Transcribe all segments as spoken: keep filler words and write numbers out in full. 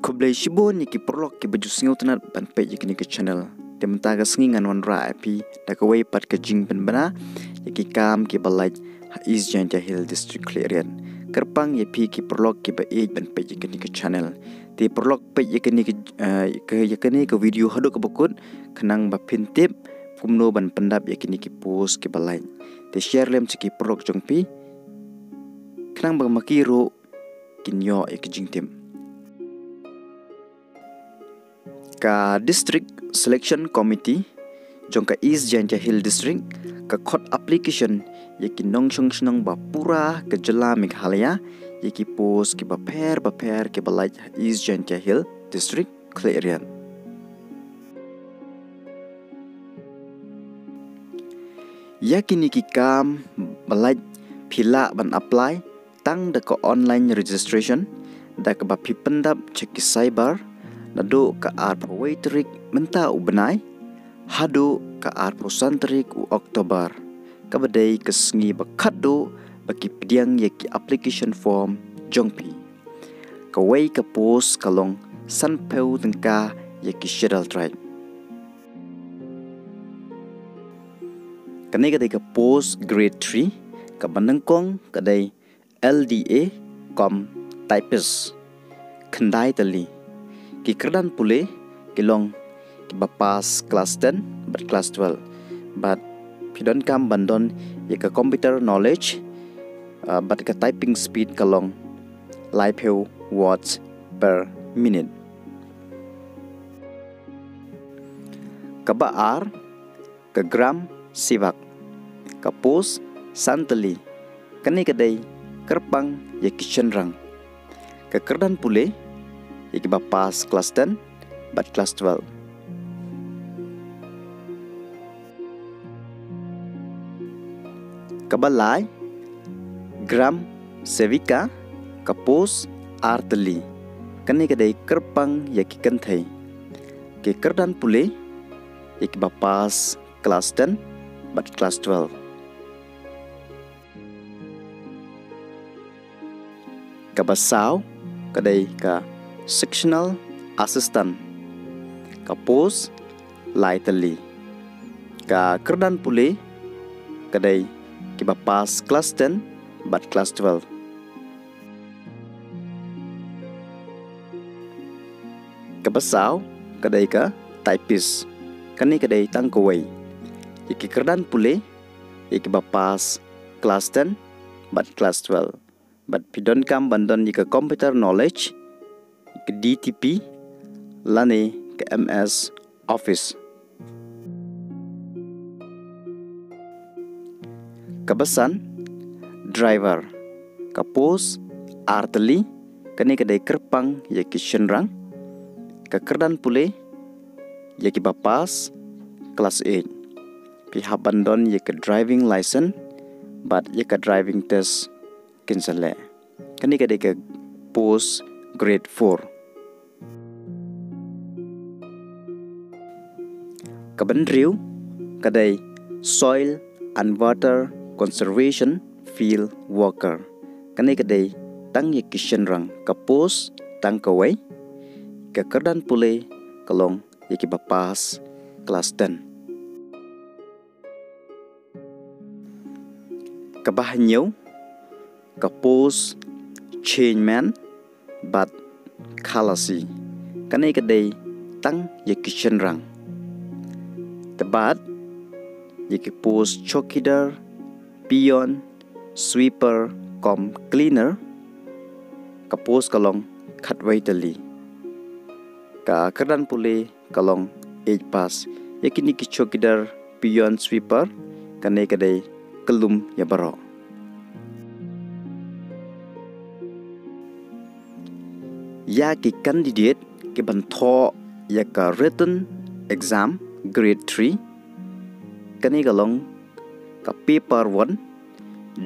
Khublei shibun ïa ki paralok kiba ju sngewtynnat ban peit ïa kane ka channel. Te mynta ka sngi ngan wanrah ïa phi da kawei pat ka jingpynbna ïa ki kam kiba lait ha East Jaintia Hills District Khliehriat. Kyrpang ïa phi ki paralok kiba ïeit ban peit ïa kane ka channel. Te paralok peit ïa kane ka, eh, ka, ïa kane ka video haduh kaba kut khnang ba phin tip kumno ban pyndap ïa kine ki post kiba lait. Te share lem sha ki paralok jong phi khnang ba ma ki ruh kin ïoh ïa ki jingtip. Ka District Selection Committee jong ka East Jaintia Hill District ka khot application ïa ki nongshong shnong ba pura ka jylla Meghalaya ïa ki post kiba pher ba pher kiba lait ha East Jaintia Hill District Khliehriat. Ïa kine ki kam ba lait phi lah ban apply tang da ka online registration da kaba phi pyndap sha ki cyber naduh ka arphew wei tarik mynta u bnai haduh ka arphew san tarik u October, kaba dei ka sngi ba khatduh ba ki pdiang ïa ki application form jong phi. Kawei ka post ka long sanphew tyngka ïa ki Scheduled Tribe. Kane ka dei ka post grade three, kaba nyngkong ka dei L D A cum typist, khyndai tylli. Ki kyrdan pule ki long kiba pass class ten bad class twelve. Bad phi donkam ban don ïa ka computer knowledge, ah, bad ka typing speed ka long laiphew words per minute. Kaba ar, ka gram sevak, ka post san tylli. Kane ka dei kyrpang ïa ki shynrang. Ka kyrdan pule ïa kiba pass class ten bad class twelve. Kaba lai, gram sevika, ka post ar tylli. Kane ka dei kyrpang ïa ki kynthei. Ki kyrdan pule ïa kiba pass class ten bad class twelve. Kaba saw ka dei ka sectional assistant, ka post lai tylli. Ka kyrdan pule ka dei kiba pass class ten bad class twelve. Kaba saw ka dei ka typist. Kane ka dei tang kawei. Ïa ki kyrdan pule ïa kiba pass class ten bad class twelve. Bad phi donkam ban don ïa ka computer knowledge, ka D T P lane ka M S Office. Kaba san, driver, ka post ar tylli. Kane ka dei kyrpang ïa ki shynrang. Ka kyrdan pule ïa kiba pass class eight. Phi hap ban don ïa ka driving license bad ïa ka driving test kin sa leh. Kane ka dei ka post grade four. Kaba hynriew ka dei soil and water conservation field worker. Kane ka dei tang ïa ki shynrang, ka post tang kawei. Ka kyrdan pule ka long ïa kiba pass class ten. Kaba hynñiew ka post chainman bad khalasi. Kane ka dei tang ïa ki shynrang. Te bad ïa ki post chowkidar, peon, sweeper cum cleaner, ka post ka long khatwei tylli. Ka kyrdan pule ka long eight pass. Ïa kine ki chowkidar, peon, sweeper, kane ka dei kyllum ïa baroh. Ïa ki candidate kiban thoh ïa ka written exam grade three, kane ka long ka paper one,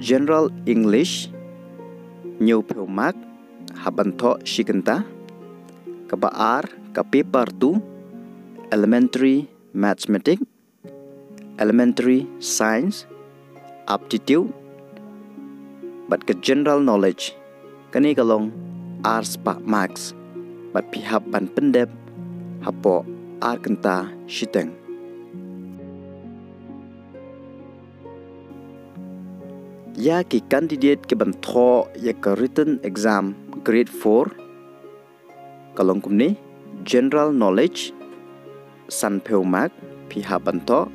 General English, hynñiewphew mark, hap ban thoh shi kynta. Kaba ar ka paper two, Elementary Mathematics, Elementary Science, Aptitude bad ka General Knowledge. Kane ka long ar spah marks. bad phi hap ban pyndep hapoh ar kynta shiteng. Ïa ki candidate ki ban thoh ïa ka written exam grade four, ka long kumne: general knowledge, sanphew mark, phi hap ban thoh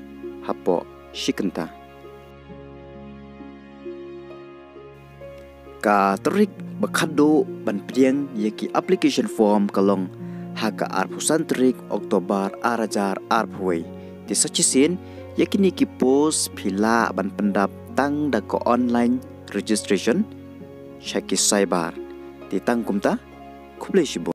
hapoh shi kynta. Ka tarik ba khatduh ban pdiang ïa ki application form ka long ha ka arphew san tarik October ar hajar arphew wei. Te sa shisien, ïa kine ki post phi lah ban pyndap tang da ka online registration sha ki cyber. Te tang kumta, khublei shibun.